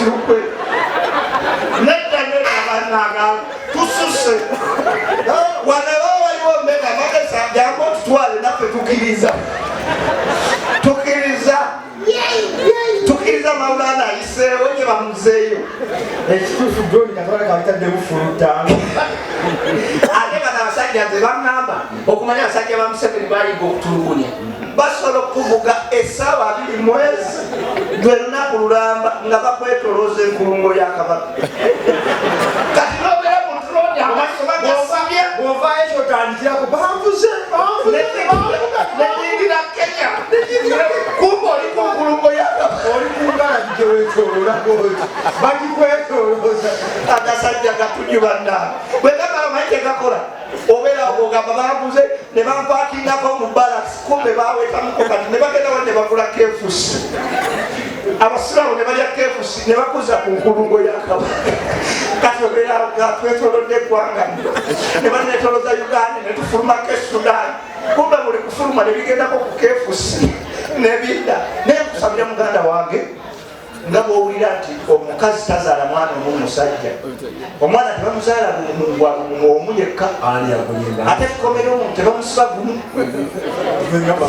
lukwe. Nedda nedda bannaga, tususe. Wanaba waliwo mbega magesa, jangu otutwale naffe. Tukiriza, tukiriza, tukiriza. Maulana ayiseewo gye bamuzeeyo. Ekituufu, drone katwala kabitaddemu fulutaano. Ate bano abasajja, nze baŋŋamba okumanya abasajja ba Museveni bayiga okutulugunya. Basobola okuvuga essaawa 20 mwezi lwe lunaku lulamba nga bakwetolooza enkulungo ya Kabaka. Kati nobeera mu drone, amaaso bagasibye. Bw'ovaayo kyotandikirako, banvuze, banvuze, banvuga. Neyingira Kenya, kumba oli ku nkulungo ya Kabaka. Oli ku ngalabi gyewetoloola bwoti, bagikwetolooza. Agasajja gatuju banna, bwe gamala omanyi kyegakola? Obeera ogamba banguze ne bampakingako mu barracks, kumbe bawetamuko. Kati ne bagenda wali ne bagula KFC, abasiraamu ne balya KFC ne bakuza ku nkulungo ya Kabaka. Kati obeera nga twetolodde eggwanga ne banetoloza Uganda ne tufulumako e Sudan, kumbe buli kufuluma ne bigendako ku KFC nebidda. Naye nkusabira muganda wange, nga bwowulira nti omukazi tazaala mwana omu, musajja omwana tebamuzaala omu yekka. Ani akulimba? Ate kukomera omuntu tebamusiba gumu.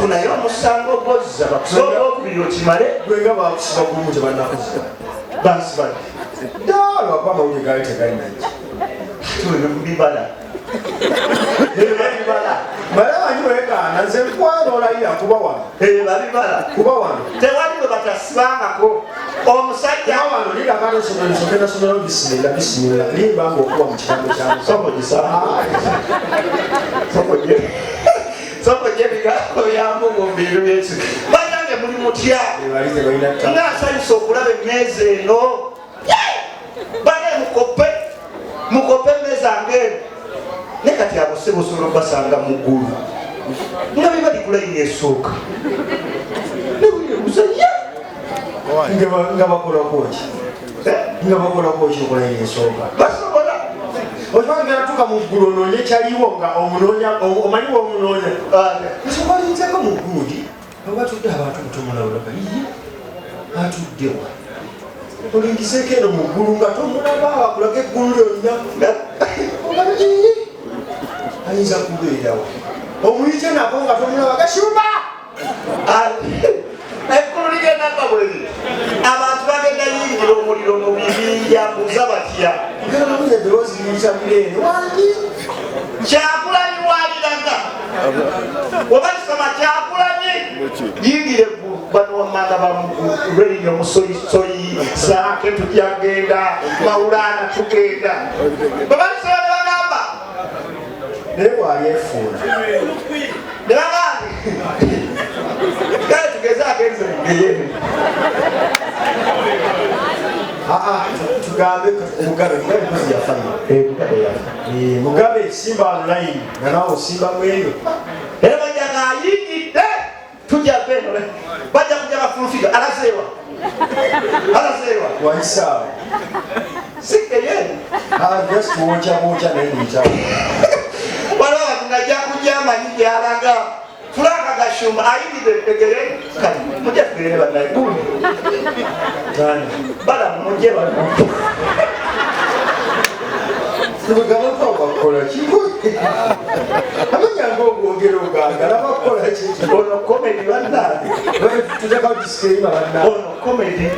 Funayo omusango gwozza, bakusobola okubiri okimale. Gwenga bakusiba gumu, tebanakuziba. Bansiba. Ddala, lwakuba amawulire gaali tegalinajja. Bibala babibala. Balabanyi wegaana, nze nkwana olayira kuba wano. Babibala. Kuba wano. Tewali bwe batasibangako omusajja. Kuba wano, liragala essomero lisome nasomero. Bisimilla, bisimilla, limba nga okuba mu kigambo kya Mukama. Soko gisaba, soko gyebigambo bya Mungu mu bintu byeki. Banange, muli mutya? Bali tebalina ttaka. Nga nsanyusa okulaba emmeeza eno. Bane, mukope, mukope emmeeza ngaeno. Naye kati abo si busobola okubasanga mu ggulu nga be bali ku layini esooka nebuyebuza ye. Nga bakolako ki? Nga bakolako ki okulayini esooka? Basobola. Okimanyi genda tuuka mu ggulu onoonye kyaliwo nga omunoonya, omanyi womunoonya. Nsooka olinzeko mu gundi obatudde abantu butomulabulaga iye atuddewa, olingizeeko eno mu ggulu nga tomulaba, akulaga eggulu lyonna. Ogabe ayinza kubeerawo, omuyite nako nga tomulaba, Gashumba. Eggulu ligenda nga bweri, abantu bagenda yingira omuliro mu bibinja, mbuuza batya? Ngalamuza eddoboozi liyita bireeno wangi. Kyagulanyi waliraga oba kisoma Kyagulanyi yingira eggulu. Bano wammanga bamugulwerinya omusoyisoyi saake, tujagenda Mawulana, tugenda bwebalisoma ne bagamba. Naye bwalyefuula. Ne bagamba, kale tugeze agenze mugeye. Aa, tugambe Mugabe, Mugabe mpozi yafayo. Eh, Mugabe simba online nga nawe osimba mweyo. Era bajja ngaayingidde, tujja beno, bajja kujja bafulufiga. Alazeewa? Alazeewa? Wayisaawo. Sigeye. Just wokya bwokya, naye ndiyitawo. Waliwo abantu ngajja kujja amanyi gyalaga. Frank Gashumba ayingidde egere. Kati mujja tugere bannaye gundi. Balamu, mujje bano. Tubagamba bakola ki? Amanya ngaogwogera ogagala bakola ki? Ono comedy, bannange. Tutekawo disclaimer, banna. Ono comedy,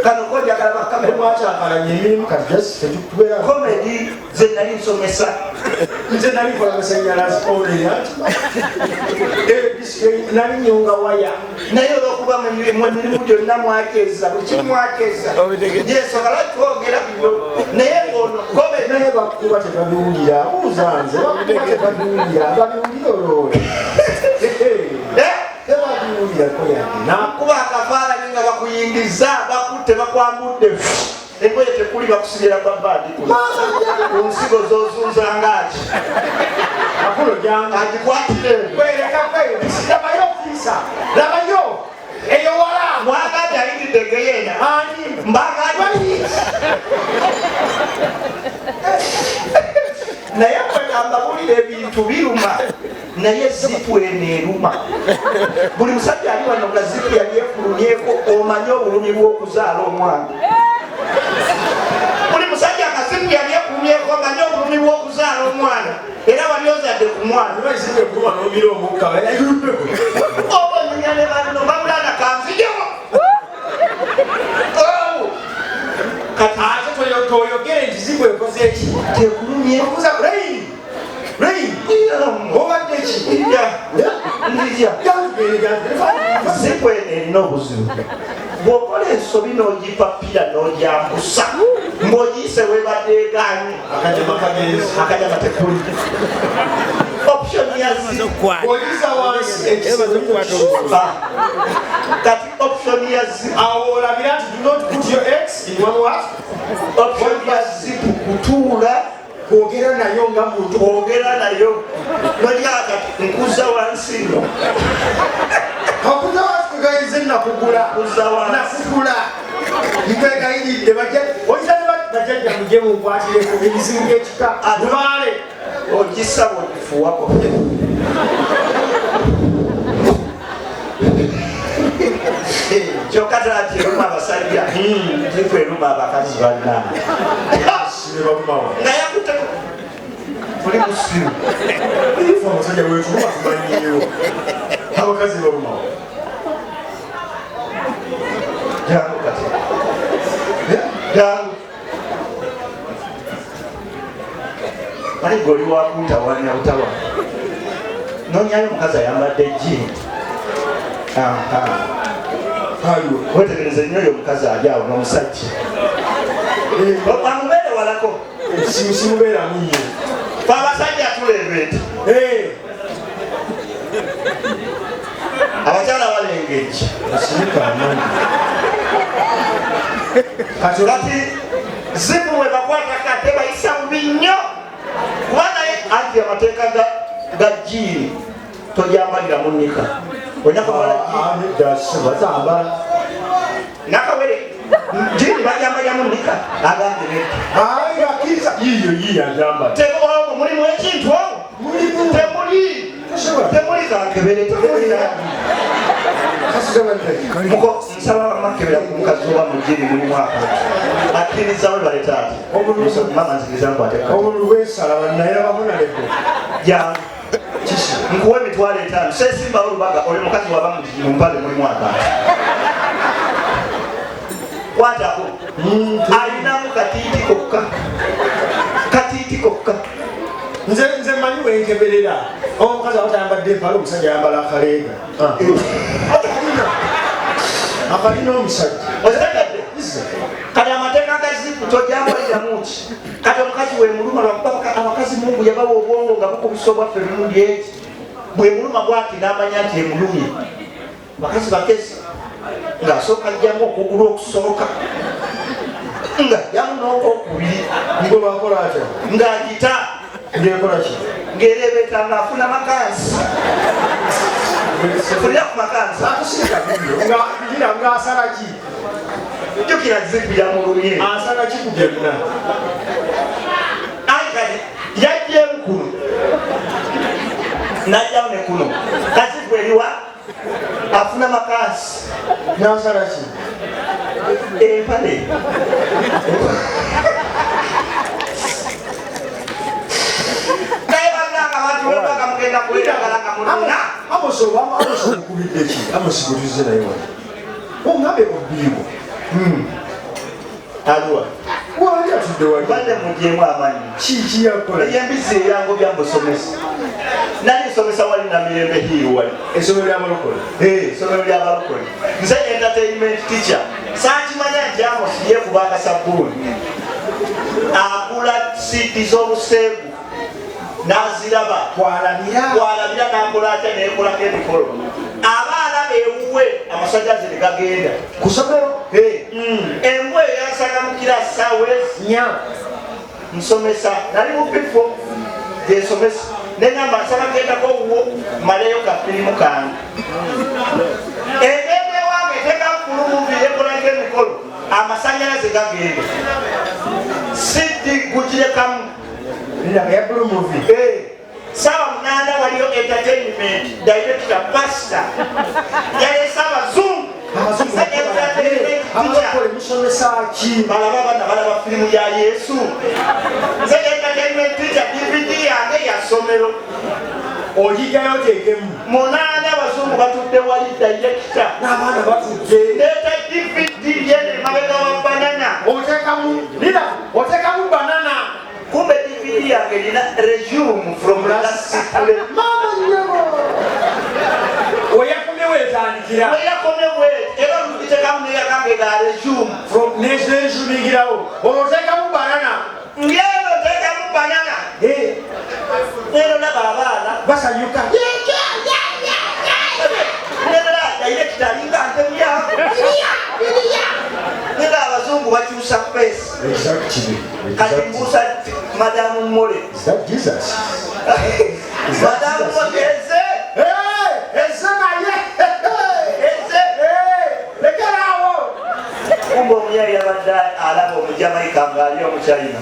kano konjagala bakamera. Mwakyakalanya emirimu, kati just tetukubeera. Comedy ze nali nsomesa. Nze nali nkola masanyalaze olera, nali nyonga waya. Naye olwokuba mu emirimu gyonna mwakeza, buli kimu mwakeza, yensonga lwaki twogera bino. Naye ono comedy. Naye bakuba tebabiwulira, buuza nze, bakuba tebabiwulira, babiwulira olwola. Eh? Tebabiwulirako yadde. Nakuba akafaananyi nga bakuyingiza, bakutte, bakwambudde engoye, tekuli, bakusibira babaadi ku nsigo zozunzangaki. Akulo jangu. Agikwatire. Kwereka kweyo, labayo ofiisa, labayo eyo wala. Mwagandi ayingidde geyeena. Ani? Mbagandi, naye kwegamba bulira ebintu biruma, naye zipu eno eruma. Buli musajja ali wano nga zipu yali efulumyeko, omanye obulumi bw'okuzaala omwana. ekulumyeko manyi obulumi bw'okuzaala omwana era wali ozadde ku mwana oba onyumya ne banno babulana kanzijewo kati ate toyogere nti zibu ekoze eki tekulumye okuza rain rain obadde ki nzija zibu eno erina obuzibu bw'okola ensobi n'ogipapira n'ogyambusa ng'ogiyise webadde egaanye akanyama kagenzi akanyama tekuli option ya zibu oyiza wansi ekisibo kati option ya zibu awo olabira nti do not put your eggs in one what option ya zibu kutuula kwogera nayo nga muntu kwogera nayo nolya kati nkuza wansi no akuza wansi kwegayize nakugula Nkuza wansi. nakugula nkwegayiridde oyita ne bajjajja mujje munkwatireko ebizibu by'ekika lubaale ogisa bwogifuwako kyokka tala nti eruma abasajja zifu eruma abakazi bannange ne balumawa nga yakutteko tuli musiru ife abasajja wetuluma tumanyiiwo abakazi balumawa jangu kati jangu mali gwe oli wakuntawanya butawa nonyayo omukazi ayambadde jiini aliwo wetegereze nnyo oyo omukazi ali awo n'omusajja amubeere walako simubeeramu nnyo fe abasajja tulebeeta abakyala balengejja asirika amanyi kati kati zibu we bakwatako ate bayisa bubi nnyo kuba naye anti amateeka ga jiini togyambalira mu nika olina kwambala jiini bazambala nakawere jiini bagyambalira mu nika agambye nedda akkiriza yiyo yiyo ajambala omwo mulimu ekintu omwo mulimu temuli tosobola temuli kankebere temuli muko nsaba makebera ku mukazi oba mu jiini mulimu akantu akkiriza we bale taata mama nzikiriza nkwate obululu bwesala bannayirabako naleko jangu kisi nkuwa 50,000 sesimbawo olubaga oyo mukazi waba mu mpale mulimu akantu kwatako alinamu katiiti kokka katiiti kokka nze manyi wenkeberera omukazi aba tayambadde empale omusajja ayambala akaleega akalina omusajja okitegedde kati amateeka ga zipu togyambaliramu ki kati omukazi wemuluma lwakuba abakazi mungu yabawa obwongo nga bukubisa obwaffe emirundi egi bwemuluma bwati n'amanya nti emulumye bakazi bakezi ng'asooka ajjamu okugulu okusooka ng'ajjamu n'okwokubiri ngo bakola atya ng'agita ngekola ki ng'erebeeta ng'afuna makansi funira ku makansi atusirika bibyo nga gira ng'asala ki jjukira zipu yamulumye asala ki ku byonna ayi kati yajjaemu kuno n'ajjamu ne kuno kazipu eriwa afuna makansi n'asala ki empale naye bannange abantu bebanga mugenda kweyagala nga mulina amosi amosi okubidde ki amosi gwe tuzze naye wano oŋŋambe obbiibwa aliwa wali atudde wali badde mugyemu amanyi kiki yakola eyo embizi eyangobya mbusomesa nali nsomesa wali namirembe hiiru wali essomero ly'abalokole essomero ly'abalokole nze entertainment teacher saakimanya nti Amos yeekuba akasabbuuni agula CD z'obuseegu n'aziraba kwalabira kwalabira n'akola atya neekolako emikolo abaana ewuwe amasanyalaze ne gagenda ku ssomero embwa eyo yansanga mu kirasi saawa nya nsomesa nali mu bifo gyensomesa neŋamba nsaba gendako wuwo maleyo kafirimu kange egenda ewange tekankulubuvi ekolako emikolo amasanyalaze gagenda CD gugirekamu ndaba ya blue movie 8:00 waliyo entertainment director pastor yalese abazungu abalokole musomesa Kitusomesa ki? Balaba abaana balaba firimu ya Yesu. Nze entertainment teacher, DVD yange ya ssomero. Ogijjayo oteekemu. Munaana, abazungu batudde wali, director. N'abaana batudde. Leeta DVD yene mabega wa banana. Oteekamu lira, oteekamu banana. Kumbe DVD yange erina resume from last. Mama nyabo, weyakomye weetandikira. Weyakomye bwe era olugiteekamu neyakange ga resume. From nesumingirawo, olwo oteekamu banana. Ngeno oteekamu banana. Ngeno laba abaana. Basanyuka. Ngeno director alinga ntemya. Ngeno abazungu bakyusa face. Kati mbuusa Madamu Mole. Is that Jesus? Madamu Mole eze. Hey, eze naye. Eze. Hey, lekeraawo. Kumbe omuyayi yabadde alaba Omujamaika ng'ali Omuchina.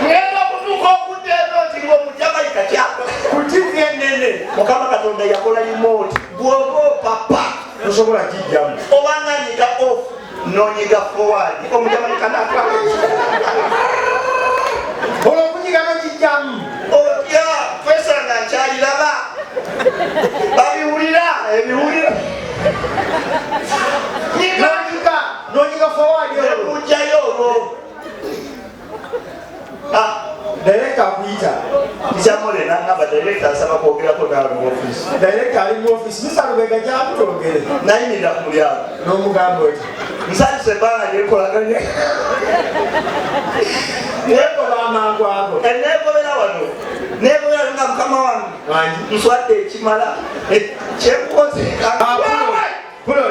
Ngenda okutuuka okudda eno nti ng'Omujamaika kyakola. Ku TV enene. Mukama Katonda yakola remote, bw'oba opapa tosobola kijjamu. Obanga nyiga off nonyiga forward, Omujamaika natwala. Olwo okunyiga nokijjamu. Otya twesanga nkyaliraba babiwulira ebiwulira. Nyiga. Nonyiga, nonyiga forward olwo. Nekujjayo olwo. Ah, Director akuyita. Kyamole nangamba, director asaba kwogerako naawe mu office. Director ali mu office, Mr. Lubega gyamutwogere. Nayimirira ku mulyango. N'omugamba oti Nsanyusa ebbanga lyekolaganye. Neegoba amangu ago. Neegobera wano, neegobera nga mukama wange. Wangi. Nswadde ekimala kyenkoze. Pulo,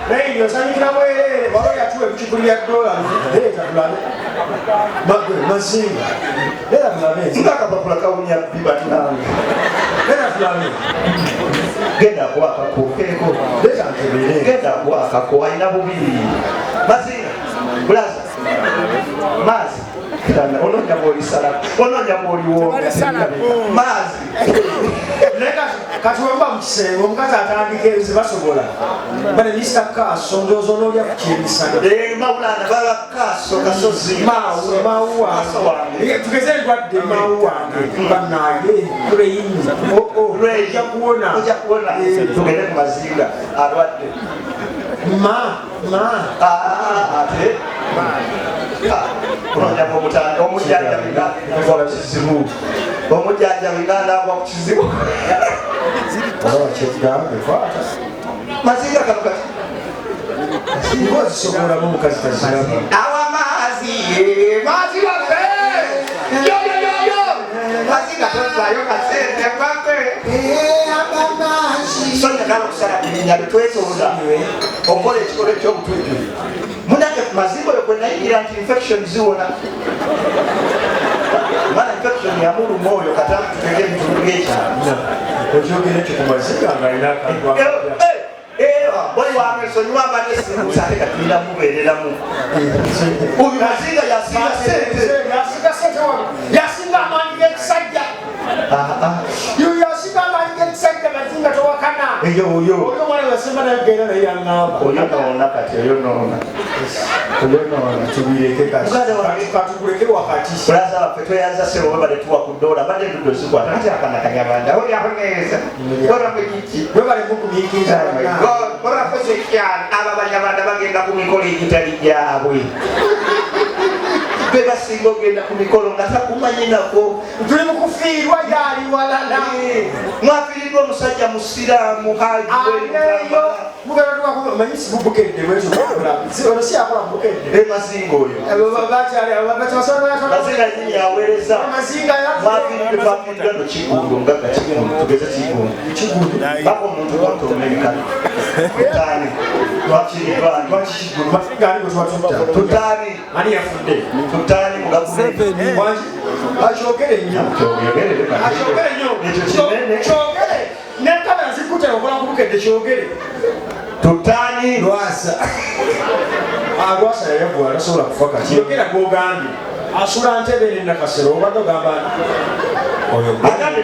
naye osanyukira bwereere, waba yatuwa ebicupuli bya dola. Leeta tulabe. Magwe mazinga, leeta tulabe. Nga akapapula kawunya bbi, bannange. Leeta tulabe. Genda kuba akakokeeko. Leeta nkebere. Genda kuba akako, alina bubiri. Mazinga bulaza maazi, onoonya bw'olisala, onoonya bw'oliwonga maazi. Naye kati wemba mu kisenge omukazi atandika ezo basobola bane Mr. Kaso, ndowooza onoolya ku kyemisana. Mawulana baba Kaso kasozi. Maawu, maawu Kaso wange. Wange. Tugeze endwadde, maawu wange bannange Reini ojja kuwona. Ojja kuwona. Tugende ku mazinga alwadde. Ma ma. Ah, ate onoonya bw'omutanda omujjanjabi nga agwa ku kizibu, omujjanjabi nga naagwa ku kizibu. Olaba kyekugambe, kwata. Mazinga kano kati. Ngozisobolamu omukazi taziraba. Awa maazi, maazi waffe, yo yo yo yo, mazinga tozaayo kasente kwaffe. So njagala okusala kulinya bitwetonda okola ekikolwa ekyobutujju. Munange, mazinga oyo gwe nayigira nti infection ziwona. Mana infection yamuluma oyo kata tutege ebitundu byekyalo. Okyogera ekyo ku mazinga nga alina akantu. Boyi wange nsonyiwa, mbadde simbuusa, ate katulina mubeereramu. Oyo mazinga yasinga sente. Yasinga sente wano, yasinga amaanyi g'ekisajja. Yo yasinga amaanyi g'ekisajja, mazinga towakana. Eyo oyo. Oli omwana yasemba naye genda naye yaŋŋamba. Oyo noona kati, oyo noona, oyo noona. Tubireke kati. Muganda wange. Katuguleke wakati. Bulaza baffe, tweyanza ssebo, webale tuwa ku ddoola. Mbadde ndudde ozikwata kati akana kanyabanda oyahoneeza orakiki. Webale mugumiikiriza. Orakoze kyalo. Abo abanyarwanda bagenda ku mikolo egitali gyabwe, be basinga ogenda ku mikolo nga takumanyi nako. Tuli mu kufiirwa, gyali walala. Mwafiiriddwa omusajja musiraamu Haji. Aleeyo mugenda tuwako manyi si bubukedde bwekyo ono si yakola bubukedde. Mazinga oyo. Mazinga nyini aweereza. Mazinga. Mwafiiriddwe, twafiiriddwa no Kigundu, omugagga Kigundu. Tugeze Kigundu. Kigundu. Bako omuntu gwontomerika tutaani twakiriddwani. Lwaki Kigundu? Mazinga ani gwe tuba tutta? Tutaani. Ani yafudde? Tutaani mu gavumenti. Wangi akyogere nnyo. Akyogere nnyo. Ekyo kinene. Kyogere ne kamera zikutera okola ku bukedde, kyogere. Tutaani. Lwasa. Ah, Lwasa yayavuwa, tasobola kufa kati. Yogera gwogambye asula Ntebe ne Nakasero, obadde ogamba oyo. Agambe.